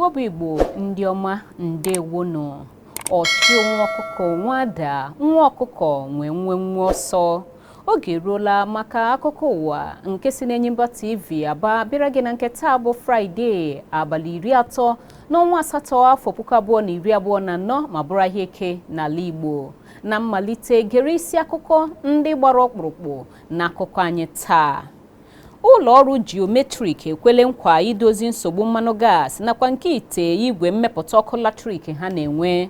Igbo bụ Igbo, ndị ọma, ndewonụ. Ọchụ nwa ọkụkọ nwe ada, nwa ọkụkọ nwe nwe nwe ọsọ. Oge eruola maka akụkọ ụwa nke si n'Enyimba TV Aba bịara gị na nke taa bụ Fraịde, abalị 30 n'ọnwa asatọ, afọ 2024, ma bụrụ ahịa Eke n'ala Igbo. Na mmalite, gere isi akụkọ ndị gbara ọkpụrụkpụ n'akụkọ anyị taa. Ụlọ ọrụ Geometric ekwele nkwa idozi nsogbu mmanụ gas nakwa nke ite igwe mmepụta ọkụ latrik ha na-enwe.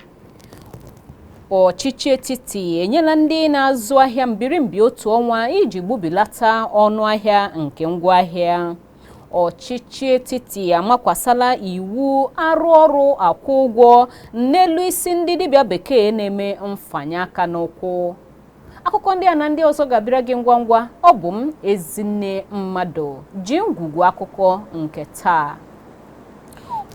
Ọchịchị etiti enyela ndị na-azụ ahịa mbirimbi otu ọnwa iji gbubilata ọnụ ahịa nke ngwaahịa. Ọchịchị etiti amakwasala iwu arụ ọrụ akwụ ụgwọ n'elu isi ndị dibịa bekee na-eme mfanye aka n'ụkwụ. Akụkọ ndị a na ndị ọzọ ga-abịara gị ngwa ngwa. Ọ bụ m, Ezinne Mmadụ, ji ngwugwu akụkọ nke taa.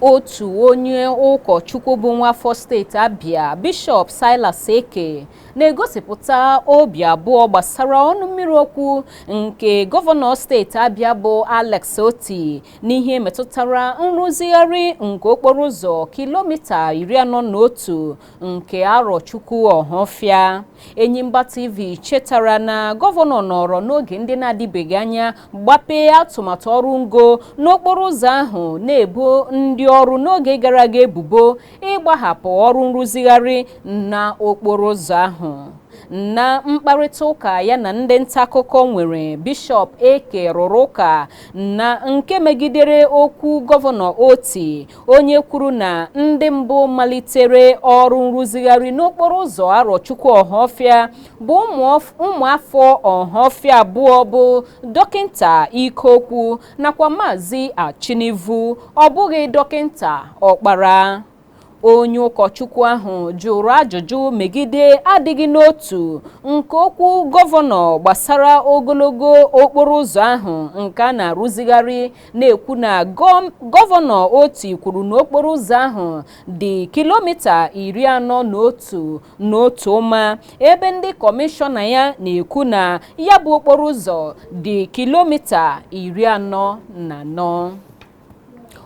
Otu onye ụkọchukwu bụ nwaafọ steeti Abia, Bishọp Silas Eke, na-egosipụta obi abụọ gbasara ọnụ mmiri okwu nke gọvanọ steeti Abia bụ Alex Otti n'ihe metụtara nrụzigharị nke okporo ụzọ kilomita 41 nke Arọchukwu Ọhafịa. Enyimba TV chetara na gọvanọ nọrọ n'oge ndị na-adịbeghị anya gbapee atụmatụ ọrụ ngo n'okporo ụzọ ahụ, na-ebo ndị ọrụ n'oge gara aga ebubo ịgbahapụ ọrụ nrụzigharị na okporo ụzọ ahụ. Na mkparịta ụka ya na ndị nta akụkọ nwere, Bishọp Eke rụrụ ụka na nke megidere okwu gọvanọ Otti, onye kwuru na ndị mbụ malitere ọrụ nrụzigharị n'okporo ụzọ Arọchukwu Ọhafịa bụ ụmụafọ Ọhafịa abụọ bụ Dọkịnta Ikeokwu nakwa Maazị Achinivu, ọ bụghị Dọkịnta Ọkpara. Onye ụkọchukwu ahụ jụrụ ajụjụ megide adịghị n'otu nke okwu gọvanọ gbasara ogologo okporo ụzọ ahụ nke a na-arụzigharị, na-ekwu na gọvanọ Otti kwuru na okporo ụzọ ahụ dị kilomita 41 na otu ụma, ebe ndị kọmishọna ya na-ekwu na ya bụ okporo ụzọ dị kilomita 44.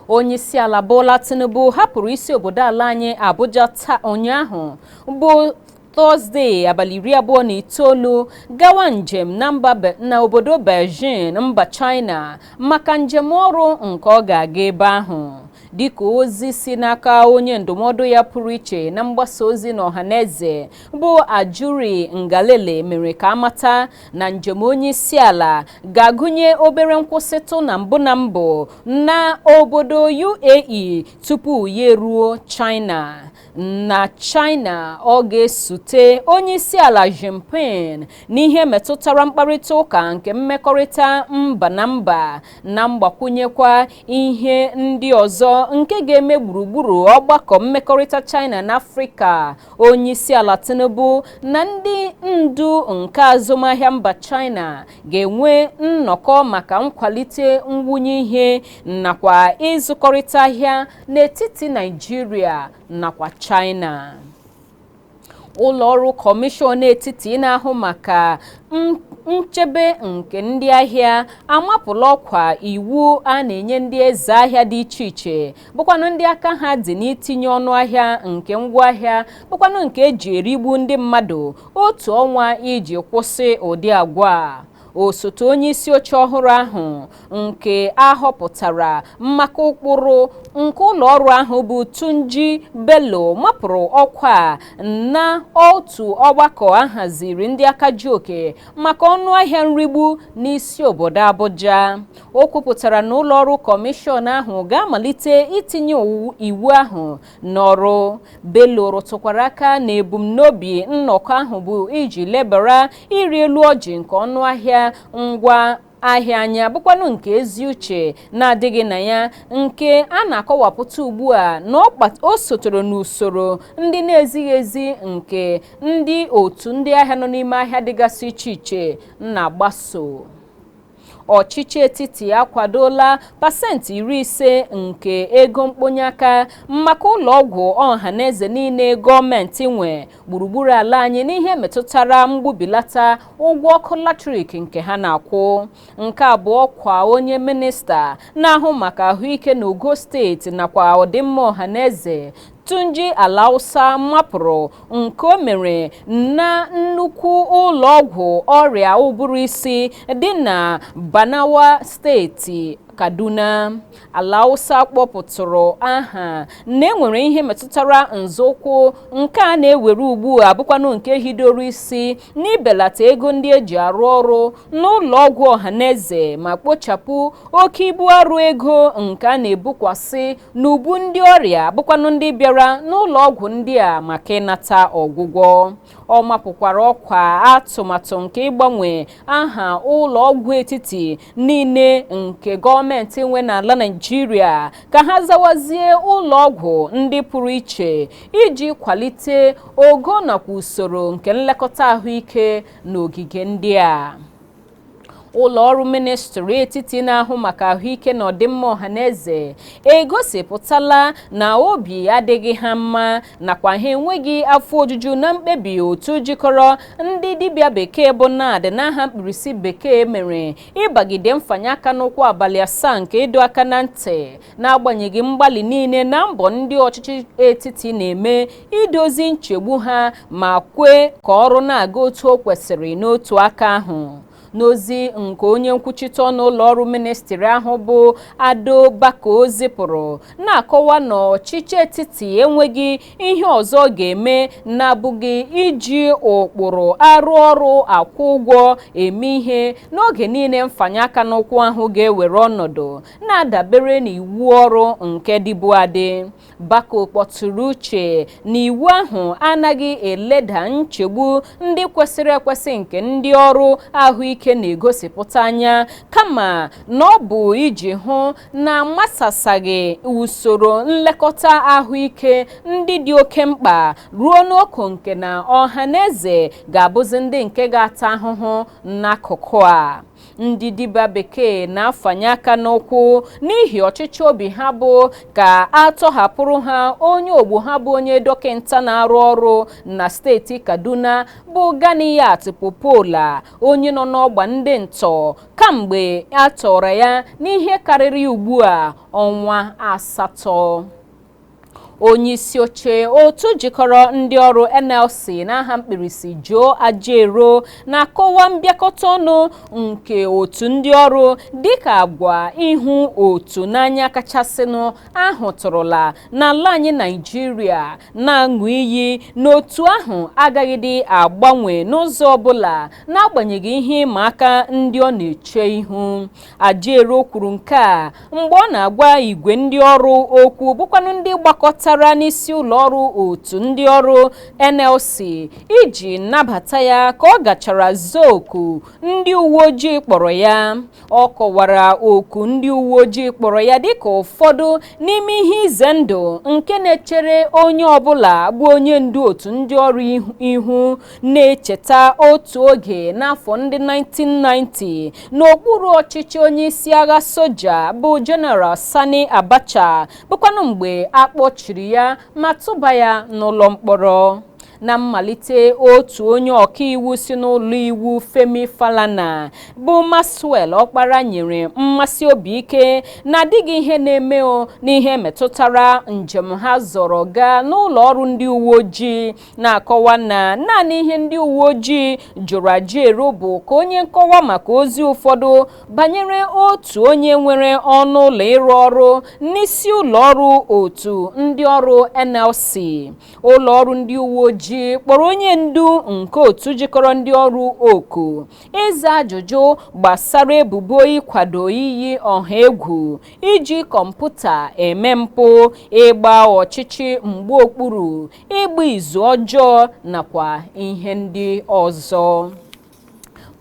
Onyeisiala Bola Tinubu hapụrụ isi obodo ala anyị Abuja taa, ụnyaahụ bụ Tọzdee, abalị 29, gawa njem na mba na obodo Beijing, mba China, maka njem ọrụ nke ọ ga-aga ebe ahụ. Dịka ozi si n'aka onye ndụmọdụ ya pụrụ iche na mgbasa ozi na ọhaneze bụ Ajuri Ngelale mere ka amata na njem onye isi ala ga-agụnye obere nkwụsịtụ na mbụ na mbụ na obodo UAE tupu ya eruo China. Na China, ọ ga-esute onye isi ala Jinping n'ihe metụtara mkparịta ụka nke mmekọrịta mba na mba, na mgbakwunyekwa ihe ndị ọzọ nke ga-eme gburugburu ọgbakọ mmekọrịta China na Afrịka. Onye isi ala Tinubu na ndị ndu nke azụmahịa mba China ga-enwe nnọkọ maka nkwalite nwunye ihe nakwa ịzụkọrịta ahịa n'etiti Naịjirịa nakwa China. Ụlọọrụ Kọmishọn Etiti na-ahụ maka nchebe nke ndị ahịa amapụla ọkwa iwu a na-enye ndị eze ahịa dị iche iche, bụkwanụ ndị aka ha dị n'itinye ọnụ ahịa nke ngwaahịa, bụkwanụ nke eji erigbu ndị mmadụ, otu ọnwa iji kwụsị ụdị agwa a. Osote onye isi oche ọhụrụ ahụ nke a họpụtara maka ụkpụrụ nke ụlọ ọrụ ahụ bụ Tunji Bello mapụrụ ọkwa na otu ọgbakọ ahaziri ndị aka ji oke maka ọnụ ahịa nrigbu n'isi obodo Abuja. O kwupụtara na ụlọ ọrụ kọmishọn ahụ ga-amalite itinye iwu ahụ n'ọrụ. Bello rụtụkwara aka na ebumnobi nnọkọ ahụ bụ iji lebara ịrị elu ọjị nke ọnụ ahịa ngwa ahịa anya, bụkwanụ nke ezi uche na-adịghị na ya, nke a na-akọwapụta ugbu a na o sotere n'usoro ndị na-ezighị ezi nke ndị otu ndị ahịa nọ n'ime ahịa dịgasị iche iche na-agbaso. Ọchịchị etiti akwadola 50% nke ego mkponye aka maka ụlọọgwụ ọhaneze niile gọọmenti nwe gburugburu ala anyị n'ihe metụtara mgbubilata ụgwọ ọkụ latrik nke ha na-akwụ. Nke a bụ ọkwa onye minista na-ahụ maka ahụike n'ogo steeti nakwa ọdịmma ọhaneze Tunji Alausa mapụrụ nke o mere na nnukwu ụlọọgwụ ọrịa ụbụrụ isi dị na Banawa, steeti Kaduna. Alausa kpọpụtụrụ aha na enwere ihe metụtara nzọụkwụ nke a na-ewere ugbu a bụkwanụ nke hidoro isi n'ibelata ego ndị eji arụ ọrụ n'ụlọ ọgwụ ọhaneze ma kpochapụ oke ibu arụ ego nke a na-ebukwasị n'ubu ndị ọrịa bụkwanụ ndị bịara n'ụlọ ọgwụ ndị a maka ịnata ọgwụgwọ. Ọ mapụkwara ọkwa atụmatụ nke ịgbanwe aha ụlọ ọgwụ etiti niile nke gọọmenti nwe n'ala Naịjirịa ka ha zawazie ụlọ ọgwụ ndị pụrụ iche iji kwalite ogo nakwa usoro nke nlekọta ahụike n'ogige ndị a. Ụlọ ọrụ ministri etiti na-ahụ maka ahụike na ọdịmma ọhaneze egosipụtala na obi adịghị ha mma nakwa ha enweghị afọ ojuju na mkpebi otu jikọrọ ndị dibịa bekee bụ NARD n'aha mkpirisi bekee mere ịbagide mfanye aka n'ụkwụ abalị 7 nke ịdọ aka na ntị, n'agbanyeghị mgbalị niile na mbọ ndị ọchịchị etiti na-eme idozi nchegbu ha ma kwe ka ọrụ na-aga otu o kwesịrị n'otu aka ahụ. N'ozi nke onye nkwuchite ọnụ ụlọ ọrụ ministri ahụ bụ Ado Bako zipụrụ, na-akọwa na ọchịchị etiti enweghị ihe ọzọ ga-eme na-abụghị iji ụkpụrụ arụ ọrụ akwụ ụgwọ eme ihe n'oge niile mfanye aka n'ụkwụ ahụ ga-ewere ọnọdụ na-adabere n'iwu ọrụ nke dịbu adị. Bako kpọtụrụ uche na iwu ahụ anaghị eleda nchegbu ndị kwesịrị ekwesị nke ndị ọrụ ahụike na-egosipụta anya, kama na ọ bụ iji hụ na amasasaghị usoro nlekọta ahụike ndị dị oke mkpa ruo n'oke nke na ọha na eze ga-abụzi ndị nke ga-ata ahụhụ n'akụkụ a. Ndị dibịa bekee na-afanye aka n'ụkwụ n'ihi ọchịchị obi ha bụ ka a tọhapụrụ ha onye ogbo ha bụ onye dọkịta na-arụ ọrụ na steeti Kaduna bụ Ganiyat Popola, onye nọ n'ọgba ndị ntọ kamgbe a tọrọ ya n'ihe karịrị ugbu a ọnwa 8. Onye isi oche otu jikọrọ ndị ọrụ NLC n'aha mkpirisi Joe Ajaero na-akọwa mbịakọta ọnụ nke otu ndị ọrụ dịka agwa ịhụ otu n'anya kachasịnụ ahụtụrụla n'ala anyị Naịjirịa, na-aṅụ iyi n'otu ahụ agaghịdị agbanwe n'ụzọ ọbụla n'agbanyeghị ihe ịma aka ndị ọ na-eche ihu. Ajaero kwuru nke a mgbe ọ na-agwa igwe ndị ọrụ okwu bụkwanụ ndị gbakọtara n'isi ụlọ ọrụ otu ndị ọrụ NLC iji nabata ya ka ọ gachara zaa oku ndị uwe ojii kpọrọ ya. Ọ kọwara oku ndị uwe ojii kpọrọ ya dịka ụfọdụ n'ime ihe ize ndụ nke na-echere onye ọbụla bụ onye ndu otu ndị ọrụ ihu, na-echeta otu oge n'afọ ndị 1990 n'okpuru ọchịchị onye isi agha soja bụ General Sani Abacha, bụkwanụ mgbe a kpọchiri ya ma tụba ya n'ụlọ mkpọrọ. Na mmalite, otu onye ọkaiwu si n'ụlọ iwu Femi Falana bụ Maxwell Ọkpara nyere mmasị obi ike na adịghị ihe na-eme n'ihe metụtara njem ha zọrọ gaa n'ụlọ ọrụ ndị uwe ojii, na-akọwa na naanị ihe ndị uwe ojii jụrụ Ajaero bụ ka onye nkọwa maka ozi ụfọdụ banyere otu onye nwere ọnụ ụlọ ịrụ ọrụ n'isi ụlọ ọrụ otu ndị ọrụ NLC. Ụlọ ọrụ ndị uwe ojii kpọrọ onye ndu nke otu jikọrọ ndị ọrụ oku ịza ajụjụ gbasara ebubo ịkwado iyi ọha egwu, iji kọmputa eme mpụ, ịgba ọchịchị mgbe okpuru, ịgba izu ọjọọ nakwa ihe ndị ọzọ.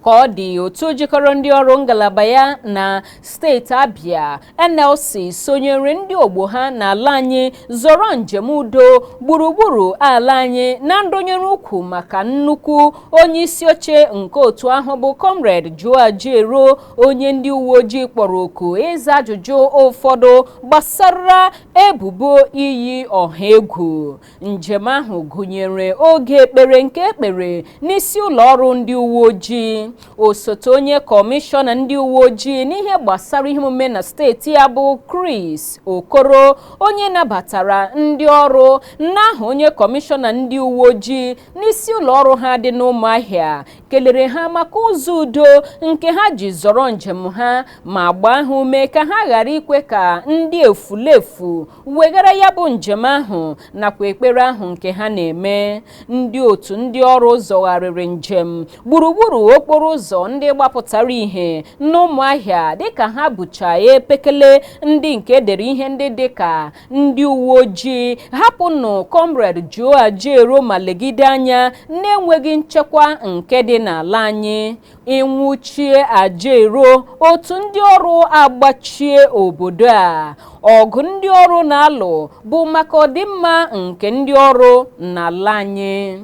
Ka ọ dị, otu jikọrọ ndị ọrụ ngalaba ya na steeti Abia, NLC, sonyere ndị ogbo ha n'ala anyị zọrọ njem udo gburugburu ala anyị na ndonyere ukwu maka nnukwu onye isi oche nke otu ahụ bụ Comrade Joe Ajaero, onye ndị uwe ojii kpọrọ oku ịza ajụjụ ụfọdụ gbasara ebubo iyi ọha egwu. Njem ahụ gụnyere oge ekpere nke ekpere n'isi ụlọ ọrụ ndị uwe ojii. Osote onye kọmishọna ndị uwe ojii n'ihe gbasara ihe omume na steeti ya bụ Chris Okoro, onye nabatara ndị ọrụ n'aha onye kọmishọna ndị uwe ojii n'isi ụlọ ọrụ ha dị n'Ụmụahịa, kelere ha maka ụzọ udo nke ha ji zọrọ njem ha ma gbaa ha ume ka ha ghara ikwe ka ndị efulefu weghara ya bụ njem ahụ nakwa ekpere ahụ nke ha na-eme. Ndị otu ndị ọrụ zọgharịrị njem gburugburu okporo ụzọ ndị gbapụtara ihe n'Ụmụahịa dịka ha bucha epekele ndị nke dere ihe ndị dịka "Ndị uwe ojii, hapụnụ Comrade Joe Ajaero ma legide anya na-enweghị nchekwa nke dị n'ala anyị, ịnwụchie Ajaero, otu ndị ọrụ agbachie obodo a, ọgụ ndị ọrụ na-alụ bụ maka ọdịmma nke ndị ọrụ n'ala anyị."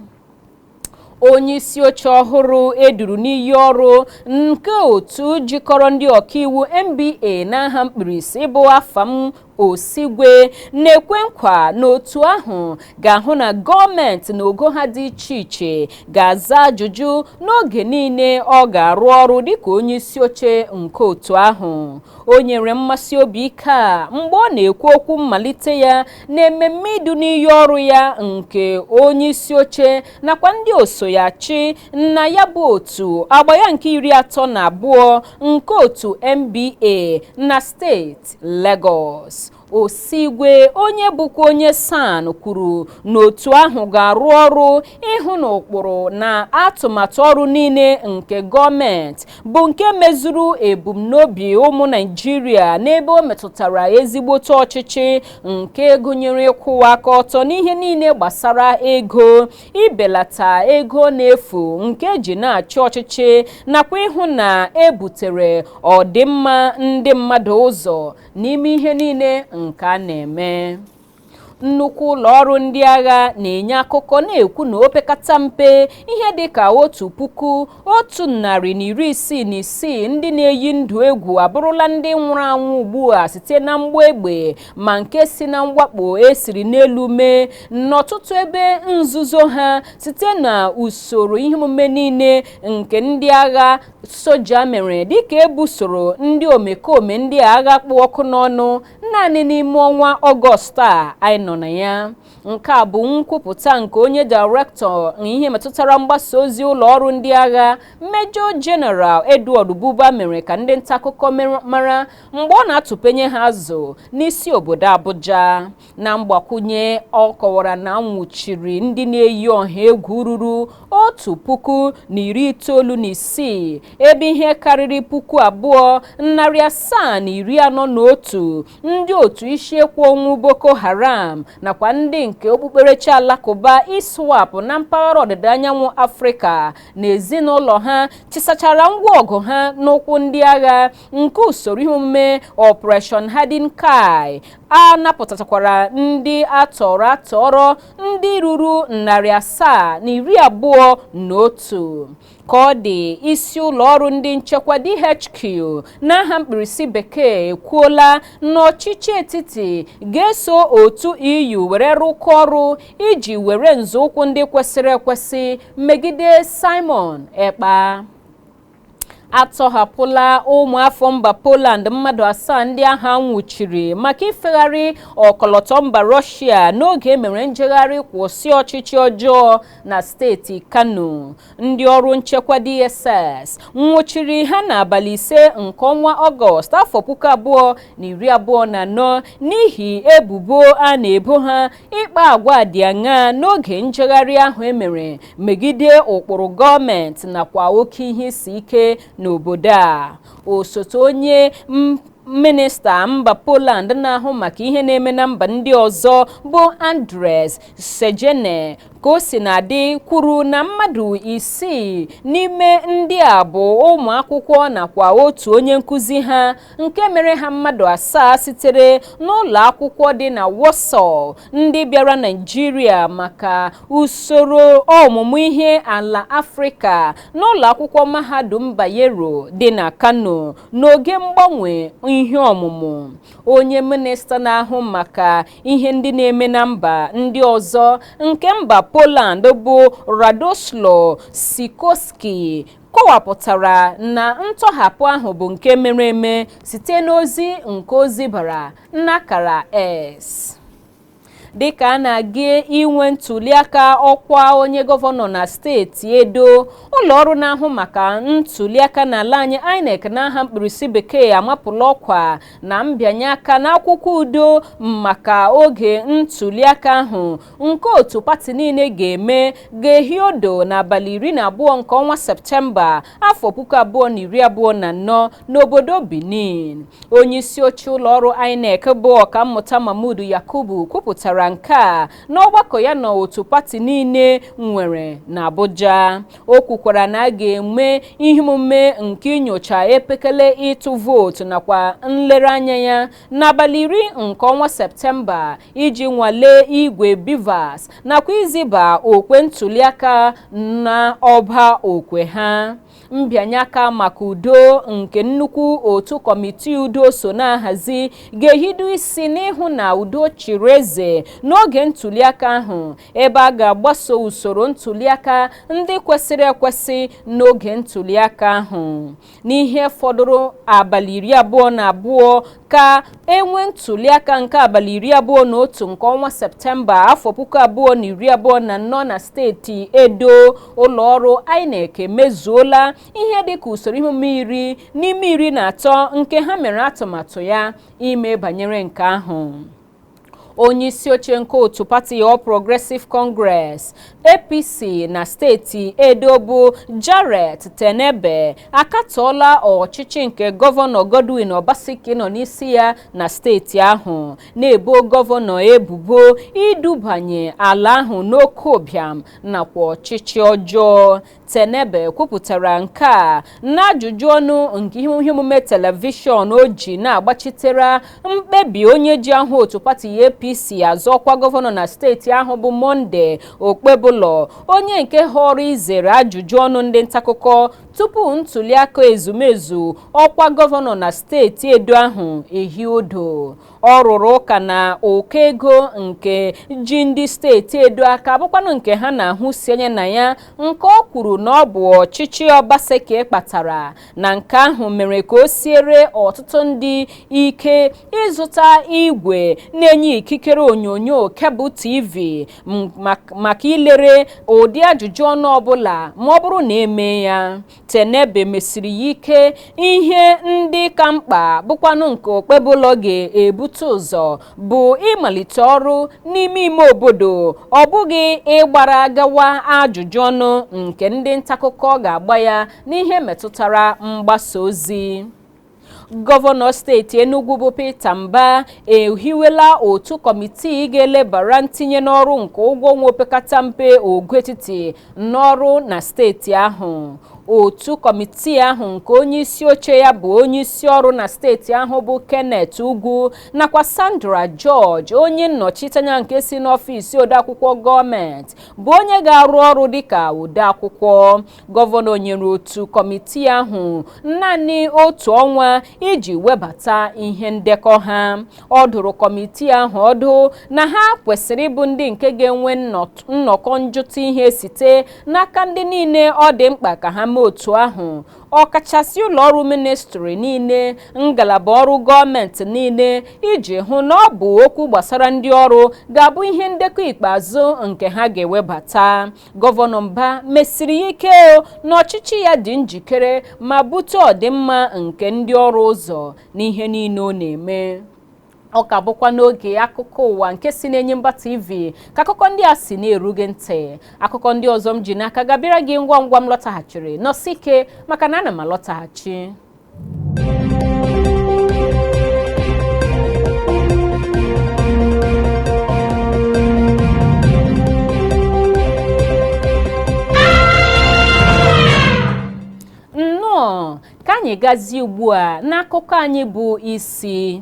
Onye isi oche ọhụrụ eduru n'iyi ọrụ nke otu jikọrọ ndị ọkaiwu NBA n'aha mkpirisi bụ Afam Osigwe na-ekwe nkwa na otu ahụ ga-ahụ na gọọmenti na ogo ha dị iche iche ga-aza ajụjụ n'oge niile ọ ga-arụ ọrụ dịka onye isi oche nke otu ahụ. O nyere mmasị obi ike a mgbe ọ na-ekwu okwu mmalite ya na ememme idu n'iyi ọrụ ya nke onye isi oche nakwa ndị oso ya chi na ya bụ otu agba ya nke 32 nke otu NBA na steeti Lagos. Osigwe, onye bụkwa onye SAN, kwuru na otu ahụ ga-arụ ọrụ ịhụ na ụkpụrụ na atụmatụ ọrụ niile nke gọọmenti bụ nke mezuru ebumnobi ụmụ Naịjirịa n'ebe o metụtara ezigbote ọchịchị, nke gụnyere ịkwụwa aka ọtọ n'ihe niile gbasara ego, ibelata ego na-efu nke eji na-achị ọchịchị, nakwa ịhụ na ebutere ọdịmma ndị mmadụ ụzọ n'ime ihe niile nke a na-eme. Nnukwu ụlọ ọrụ ndị agha na-enye akụkọ na-ekwu na opekata mpe ihe dịka 1,166 ndị na-eyi ndụ egwu abụrụla ndị nwụrụ anwụ ugbu a site na mgbọ egbe ma nke si na mwakpo esiri n'elu mee n'ọtụtụ ebe nzuzo ha site na usoro ihe omume niile nke ndị agha soja mere dịka ebusoro ndị omekome ndị agha kpụ ọkụ n'ọnụ naanị n'ime ọnwa Ọgọst a anyị nọ na ya. Nke a bụ nkwupụta nke onye dairektọ ihe metụtara mgbasa ozi ụlọ ọrụ ndị agha, Major General Edward Buba, mere ka ndị nta akụkọ mara mgbe ọ na-atụpenye ha azụ n'isi obodo Abuja. Na mgbakwunye, ọ kọwara na nwụchiri ndị na-eyi ọha egwu ruru 1,096, ebe ihe karịrị 2,741 ndị otu isiekwu ọnwụ Boko Haram nakwa ndị nke okpukperechi alakụba ISWAP na mpaghara ọdịda anyanwụ Afrịka na ezinụlọ ha chisachara ngwa ọgụ ha n'ụkwụ ndị agha nke usoro ihe omume Operation Hadin Kai. A napụtachakwara ndị atọrọ atọrọ ndị ruru 721. Ka ọ dị, isi ụlọ ọrụ ndị nchekwa DHQ n'aha mkpirisi bekee ekwuola na ọchịchị etiti ga-eso otu EU were rụkọ ọrụ iji were nzọụkwụ ndị kwesịrị ekwesị megide Simon Ekpa. Atọhapụla ụmụafọ mba Poland mmadụ 7 ndị agha nwụchiri maka ifegharị ọkọlọtọ mba Rọshia n'oge emere njegharị kwụsị ọchịchị ọjọọ na steeti Kano. Ndị ọrụ nchekwa DSS nwụchiri ha n'abalị 5 nke ọnwa Ọgọst afọ 2024 n'ihi ebubo a na-ebo ha ịkpa agwa dị aṅaa n'oge njegharị ahụ emere megide ụkpụrụ gọọmenti nakwa oke ihe isi ike n'obodo a. Osote onye minista mba Poland na-ahụ maka ihe na-eme na mba ndị ọzọ bụ Andrzej Senyene Ka o si na-adị kwuru na mmadụ 6 n'ime ndị a bụ ụmụ akwụkwọ nakwa otu onye nkụzi ha, nke mere ha mmadụ 7 sitere n'ụlọ akwụkwọ dị na Warsaw ndị bịara Naịjirịa maka usoro ọmụmụ ihe ala Afrịka n'ụlọ akwụkwọ mahadum Bayero dị na Kano n'oge mgbanwe ihe ọmụmụ. Onye minista na-ahụ maka ihe ndị na-eme na mba ndị ọzọ nke mba Poland bụ Radoslaw Sikorski kọwapụtara na ntọhapụ ahụ bụ nke mere eme site n'ozi nke ozi bara n'akara S. Dịka a na-aga inwe ntuliaka ọkwa onye gọvanọ na steeti Edo, ụlọọrụ na-ahụ maka ntuliaka n'ala anyị INEC n'aha mkpirisi bekee amapụla ọkwa na mbịanye aka n'akwụkwọ udo maka oge ntuliaka ahụ nke otu pati niile ga-eme ga-ehi odo n'abalị 12 nke ọnwa Septemba afọ 2024 n'obodo Benin. Onye isi oche ụlọọrụ INEC bụ Ọkammụta Mahmood Yakubu kwupụtara nke a n'ọgbakọ ya na otu pati niile nwere n'Abuja. O kwukwara na a ga-eme ihe omume nke inyocha epekele ịtụ vootu nakwa nlereanya ya n'abalị 10 nke ọnwa Septemba iji nwalee igwe BVAS nakwa iziba okwe ntuliaka na ọba okwe ha. Mbịanye aka maka udo nke nnukwu otu kọmitii udo so na-ahazi ga-ehido isi n'ịhụ na udo chịrị eze n'oge ntuliaka ahụ, ebe a ga-agbaso usoro ntuliaka ndị kwesịrị ekwesị n'oge ntuliaka ahụ. N'ihe fọdụrụ abalị 22 ka enwe ntuliaka nke abalị 21 nke ọnwa Septemba afọ 2024 na steeti Edo, ụlọọrụ INEC emezuola ihe dịka usoro ihe omume 10 n'ime 13 nke ha mere atụmatụ ya ime banyere nke ahụ. Onye isi oche nke otu pati All Progressive Congress APC na steeti Edo bụ Jarrett Tenebe akatọọla ọchịchị nke gọvanọ Godwin Obaseki nọ n'isi ya na steeti ahụ, na-ebo gọvanọ ebubo idubanye ala ahụ n'oke ụbịam nakwa ọchịchị ọjọọ. Tenebe kwupụtara nke a n'ajụjụ ọnụ nke ihe omume telivishọn o ji na-agbachitere mkpebi onye ji ahụ otu pati APC azọ ọkwa gọvanọ na steeti ahụ bụ Monday Okpebụlọ, onye nke họrọ izere ajụjụ ọnụ ndị ntaakụkọ tupu ntuliaka ezumezu ọkwa gọvanọ na steeti Edo ahụ ehi odo. Ọ rụrụ ụka na ụkọ ego nke ji ndị steeti Edo aka bụkwanụ nke ha na-ahụsi anya na ya, nke ọ kwuru na ọ bụ ọchịchị Obaseki kpatara, na nke ahụ mere ka o siere ọtụtụ ndị ike ịzụta igwe na-enye ikikere onyonyo kebụl TV maka ilere ụdị ajụjụ ọnụ ọbụla ma ọ bụrụ na eme ya. Tenebe mesiri ya ike ihe ndị ka mkpa bụkwanụ nke Okpebụlọ ga-ebute ụzọ bụ ịmalite ọrụ n'ime ime obodo, ọ bụghị ịgbara gawa ajụjụ ọnụ nke ndị ntaakụkọ ga-agba ya n'ihe metụtara mgbasa ozi. Gọvanọ steeti Enugu bụ Peter Mba ehiwela otu kọmitii ga-elebara ntinye n'ọrụ nke ụgwọ ọnwa opekata mpe ogo etiti n'ọrụ na steeti ahụ. Otu kọmitii ahụ nke onye isi oche ya bụ onye isi ọrụ na steeti ahụ bụ Kenneth Ugwu nakwa Sandra George, onye nnọchiteanya nke si n'ọfịs odeakwụkwọ gọọmenti bụ onye ga-arụ ọrụ dịka odeakwụkwọ. Gọvanọ nyere otu kọmitii ahụ naanị otu ọnwa iji webata ihe ndekọ ha. Ọ dụrụ kọmitii ahụ ọdụ na ha kwesịrị ịbụ ndị nke ga-enwe nnọkọ njụta ihe site n'aka ndị niile ọ dị mkpa ka ha mee otu ahụ, ọkachasị ụlọọrụ ministri niile, ngalaba ọrụ gọọmenti niile, iji hụ na ọ bụ okwu gbasara ndị ọrụ ga-abụ ihe ndekọ ikpeazụ nke ha ga-ewebata. Gọvanọ Mba mesiri ya ike na ọchịchị ya dị njikere ma bute ọdịmma nke ndị ọrụ ụzọ n'ihe niile ọ na-eme. Ọ ka bụkwa n'oge akụkọ ụwa nke si n'Enyimba TV ka akụkọ ndị a si na-eru gị ntị. Akụkọ ndị ọzọ m ji n'aka gabịara gị ngwa ngwa m lọtaghachiri. Nọsi ike maka na ana m alọtaghachi. Ka anyị gazie ugbu a n'akụkọ anyị bụ isi.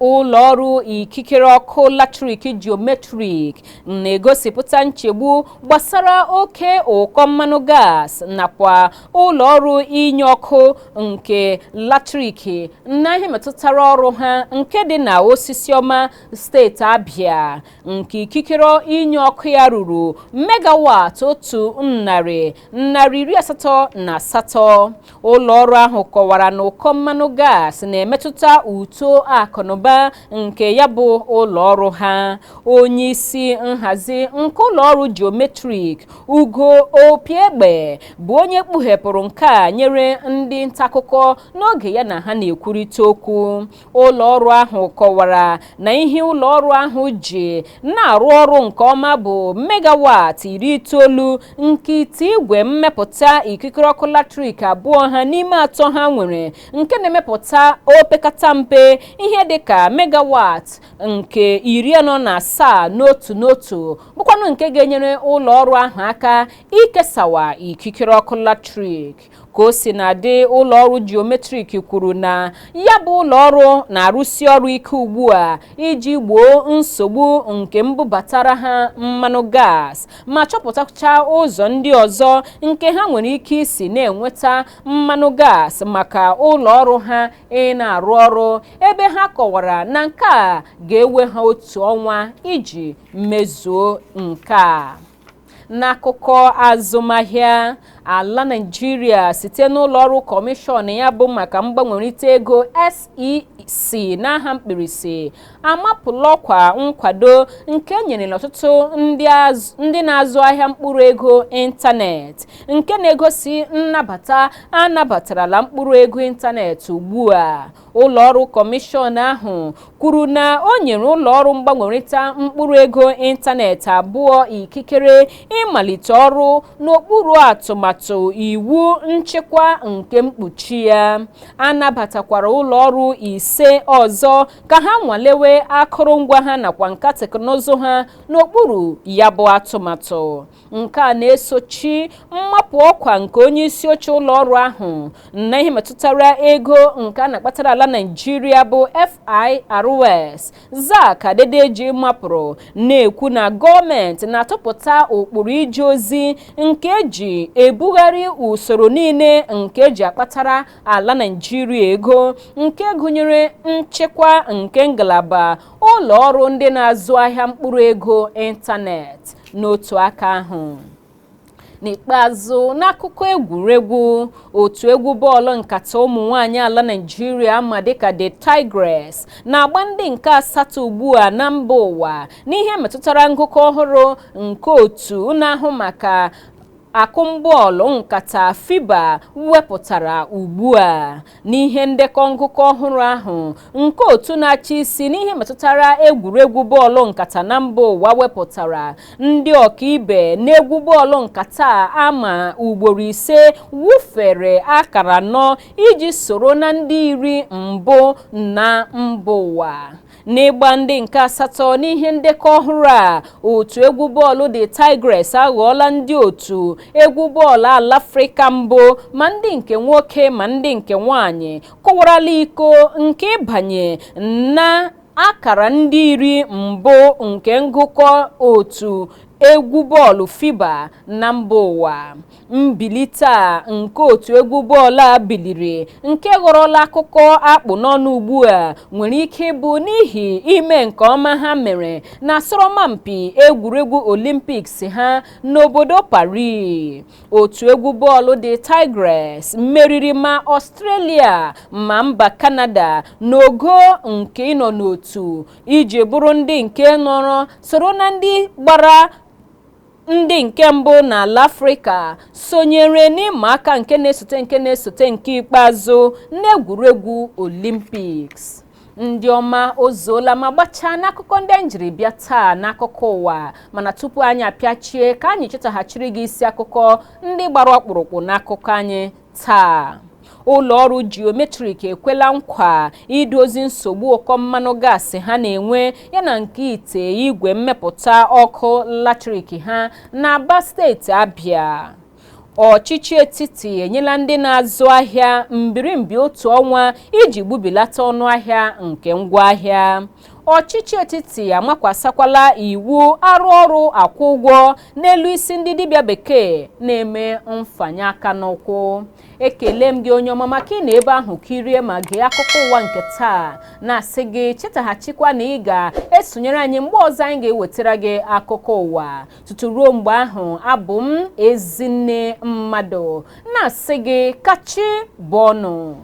Ụlọ ọrụ ikikere ọkụ latrik Geometrik na-egosipụta nchegbu gbasara oke ụkọ mmanụ gas nakwa ụlọ ọrụ inye ọkụ nke latrik na ihe metụtara ọrụ ha nke dị na Osisiọma, steeti Abịa, nke ikikere inye ọkụ ya ruru megawat 188. Ụlọ ọrụ ahụ kọwara na ụkọ mmanụ gas na-emetụta uto akụnụba nke ya bụ ụlọ ọrụ ha. Onye isi nhazi nke ụlọ ọrụ Geometrik, Ugo Opiegbe, bụ onye kpughepụrụ nke a nyere ndị nta akụkọ n'oge ya na ha na-ekwurịta okwu. Ụlọ ọrụ ahụ kọwara na ihe ụlọ ọrụ ahụ ji na-arụ ọrụ nke ọma bụ megawat 90 nke ite igwe mmepụta ikikere ọkụ latrik abụọ ha n'ime atọ ha nwere, nke na-emepụta opekata mpe ihe dịka megawat nke 47 n'otu n'otu, bụkwanụ nke ga-enyere ụlọ ọrụ ahụ aka ikesawa ikikere ọkụ latrik. Ka o si na-adị, ụlọ ọrụ Geometrik kwuru na ya bụ ụlọ ọrụ na-arụsi ọrụ ike ugbu a iji gboo nsogbu nke mbubatara ha mmanụ gas ma chọpụtacha ụzọ ndị ọzọ nke ha nwere ike isi na-enweta mmanụ gas maka ụlọ ọrụ ha ị na-arụ ọrụ, ebe ha kọwara na nke a ga-ewe ha otu ọnwa iji mezuo nke a. N'akụkọ azụmahịa, ala Naịjirịa site n'ụlọ ọrụ kọmishọn ya bụ maka mgbanwerịta ego, SEC n'aha mkpirisi, amapụla ọkwa nkwado nke nyere ọtụtụ ndị na-azụ ahịa mkpụrụ ego ịntanetị, nke na-egosi nnabata anabatarala mkpụrụ ego ịntanetị ugbu a. Ụlọ ọrụ kọmishọn ahụ kwuru na o nyere ụlọ ọrụ mgbanwerịta mkpụrụ ego ịntanetị abụọ ikikere ịmalite ọrụ n'okpuru atụmatụ iwu nchịkwa nke mkpuchi ya. A nabatakwara ụlọ ọrụ ise ọzọ ka ha nwalewe akụrụngwa ha nakwa nka teknụzụ ha n'okpuru ya bụ atụmatụ. Nke a na-esochi mmapụ ọkwa nke onye isi oche ụlọ ọrụ ahụ na ihe metụtara ego nke a na-akpatara ala Naịjirịa bụ FIRS, Zacch Adedeji, mapụrụ, na-ekwu na gọọmenti na-atụpụta ụkpụrụ ije ozi nke eji ebugharị usoro niile nke eji akpatara ala Naịjirịa ego, nke gụnyere nchịkwa nke ngalaba ụlọ ọrụ ndị na-azụ ahịa mkpụrụ ego ịntanetị. N'otu aka ahụ, n'ikpeazụ, n'akụkọ egwuregwu, otu egwu bọọlụ nkata ụmụ nwanyị ala Naịjirịa ma dịka The Tigress na-agba ndị nke asatọ ugbu a na mba ụwa n'ihe metụtara ngụkọ ọhụrụ nke otu na-ahụ maka akụmbọọlụ nkata FIBA wepụtara ugbu a. N'ihe ndekọ ngụkọ ọhụrụ ahụ nke otu na-achị isi n'ihe metụtara egwuregwu bọọlụ nkata na mba ụwa wepụtara, ndị ọkaibe n'egwu bọọlụ nkata ama ugboro ise wụfere akara anọ iji soro na ndị 10 mbụ na mba ụwa. N'ịgba ndị nke asatọ n'ihe ndekọ ọhụrụ a, otu egwu bọọlụ The Tigress aghọọla ndị otu egwu bọọlụ ala Afrịka mbụ, ma ndị nke nwoke ma ndị nke nwanyị, kụwarala iko nke ịbanye na akara ndị 10 mbụ nke ngụkọ otu egwu bọọlụ FIBA na mba ụwa. Mbilite a nke otu egwu bọọlụ a biliri, nke ghọrọla akụkọ akpụ n'ọnụ ugbu a, nwere ike ịbụ n'ihi ime nke ọma ha mere na asọrọmpi egwuregwu Olympics ha n'obodo Paris. Otu egwu bọọlụ The Tigress meriri ma Australia ma mba Canada n'ogo nke ịnọ n'otu iji bụrụ ndị nke nọrọ soro na ndị gbara ndị nke mbụ n'ala Afrịka sonyere n'ịma aka nke na-esote nke na-esote nke ikpeazụ n'egwuregwu Olympics. Ndị ọma, ozuola ma gbachaa n'akụkọ ndị anyị jiri bịa taa n'akụkọ ụwa. Mana tupu anyị apịachie, ka anyị chetaghachiri gị isi akụkọ ndị gbara ọkpụrụkpụ n'akụkọ anyị taa. Ụlọ ọrụ Geometrik ekwela nkwa idozi nsogbu ụkọ mmanụ gaasị ha na-enwe yana nke ite igwe mmepụta ọkụ latrik ha na-aba, steeti Abịa. Ọchịchị etiti enyela ndị na-azụ ahịa mbirimbi otu ọnwa iji gbubilata ọnụ ahịa nke ngwaahịa. Ọchịchị etiti amakwasakwala iwu arụ ọrụ akwụ ụgwọ n'elu isi ndị dibịa bekee na-eme mfanye aka n'ụkwụ. Ekele m gị onye ọma maka ị nọ ebe ahụ kirie ma gee akụkọ ụwa nke taa, na-asị gị chetaghachikwa na ị ga-esonyere anyị mgbe ọzọ anyị ga-ewetara gị akụkọ ụwa. Tutu ruo mgbe ahụ, abụ m Ezinne Mmadụ na-asị gị kachi bụ ọnụ.